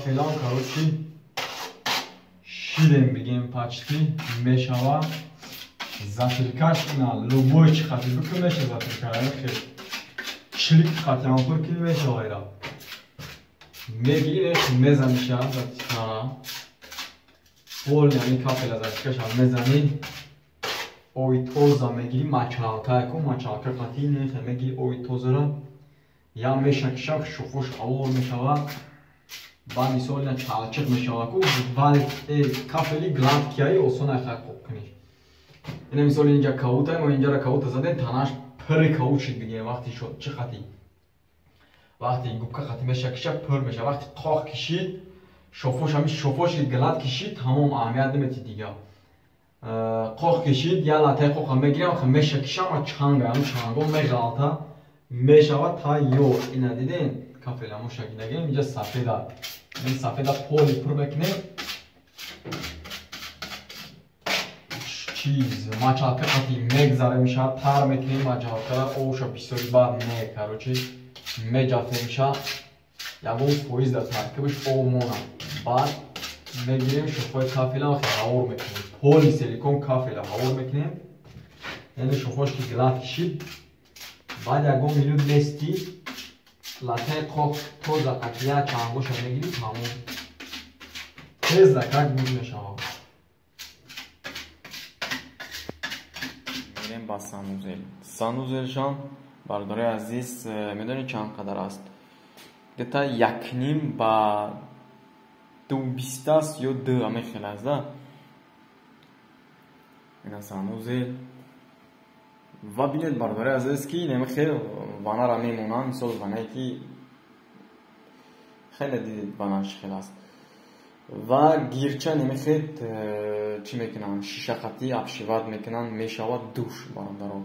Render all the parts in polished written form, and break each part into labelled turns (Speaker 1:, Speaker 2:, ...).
Speaker 1: Кафелам, короче, шидем бигем почти мешава. Затиркаш ина любой чи хати бикун меша затирка, хел члик хати ҳам пур кини мешава ира. Мегириш мезаниша затиркара. Пол яъни кафела затиркаша мезани. Ови тоза мегири мачалка ку мачалка хати не мегири ови тозара. Я мешакша шуфуш авор мешава. Ба мисол ина чалчиқ мешава ку вале кафели гладкияи осон ай қоқ куниш. Ина мисол инҷа каута, мо инҷара каута задем, танаш пури каут шид бигем вақти чӣ хати. Вақти губка хати мешакиша пур меша, вақти қоқ кишид, шофош ҳами шофоши глад кишид, тамом аҳамият наметид дига. Қоқ кишид, я латаи қоқа мегирам, мешакишам ва чанга, ҳамн чанго меғалта, мешава тайёр. Ина дидем кафела мо шакидагем, инҷа сафеда. Ин сафеда поли пур мекунем. Чиз мачалка қати мегзаре мешавад, тар мекунем мачалкара, овша бисёри бад не, короче, меҷафтем ягон фоиз дар таркибаш об монад. Баъд мегирем шофои кафела ҳавор мекунем. Поли силикон кафела ҳавор мекунем. Яъне шофош ки глад кишид, баъд ягон минут нести латаи қоқ тоза қатия чангоша мегири, тамом. Тез как буд мешавад.
Speaker 2: Мерем ба санузел. Санузелшон бародари азиз, медонед чанд қадар аст? Где-то 1.5 ба 2.20 аст ё 2 ҳамин хел аст, да? Ина санузел. Ва бинед бародари азиз ки ин ҳамин хел ванара мемонанд, мисол ванае ки хеле дидед ванаш хел аст. Ва гирча немехед чӣ мекунанд? Шишахатӣ обшиват мекунанд, мешавад душ бародаро.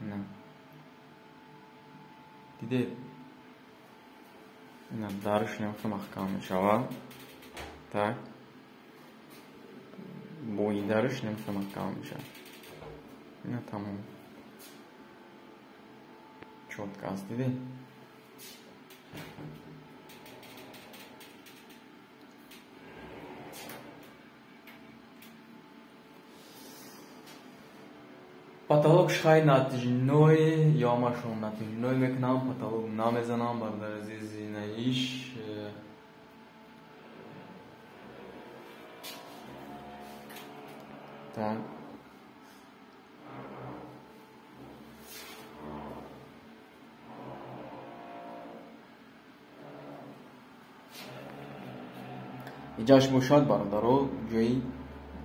Speaker 2: Ина дидед? Ина дарш немехед маҳкам мешавад. Так. Бои дарш немехед маҳкам мешавад. Ина тамом. Чётко аст, дидед? Потолок шхай натяжной, ё машон натяжной мекунам, потолок намезанам, бародари азиз, инаиш. Так. Иҷаш бошад, бародаро, ҷои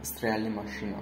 Speaker 2: стиральный машина.